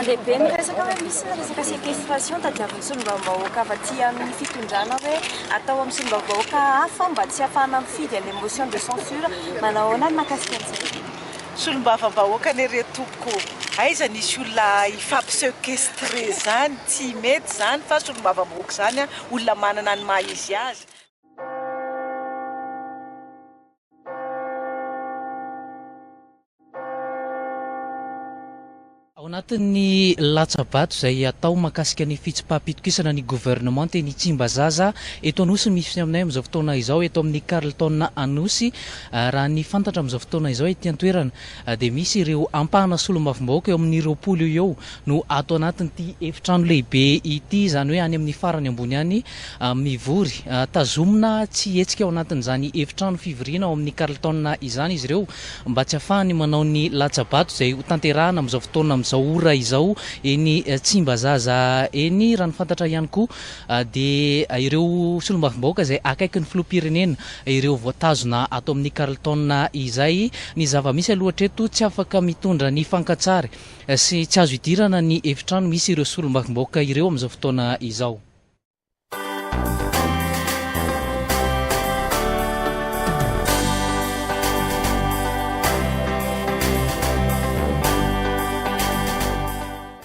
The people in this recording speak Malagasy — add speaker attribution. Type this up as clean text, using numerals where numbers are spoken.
Speaker 1: Mandeha be ny resaka hoe misy ny resaka séquestration tadiavin'ny solombavambahoaka avy aty amin'ny fitondrana hoe atao amin'ny solombavambahoaka hafa mba tsy hahafahana mifidy an'ilay motion de censure. Manao ahoana ny mahakasika an'izay?
Speaker 2: Solombavambahoaka anie re tompoko ô! Aiza nisy olona hifampi-sequestrer zany? Tsy mety zany fa solombavambahoaka zany olona manana ny maha izy azy.
Speaker 3: Ao anatin'ny latsa-bato izay atao mahakasika ny fitsipaham-pitokisana ny governemanta eny Tsimbazaza eto Anosy no misy aminay amin'izao fotoana izao eto amin'ny Carlton Anosy. Raha ny fantatra amin'izao fotoana izao ety an-toerana dia misy ireo ampahana solombavambahoaka eo amin'ny 20 eo eo no ato anatin'ity efitrano lehibe ity, izany hoe any amin'ny farany ambony any mivory. Tazomina tsy hihetsika ao anatin'izany efitrano fivoriana ao amin'ny Carlton izany izy ireo mba tsy hahafahany manao ny latsa-bato izay ho tanterahana amin'izao fotoana amin'izao ora izao eny Tsimbazaza eny. Raha ny fantatra ihany koa dia ireo solombavambahoaka izay akaiky ny filoham-pirenena ireo voatazona ato amin'ny Carlton izay. Ny zava-misy aloha hatreto tsy afaka mitondra ny fankantsary sy tsy azo idirana ny efitrano misy ireo solombavambahoaka ireo amin'izao fotoana izao.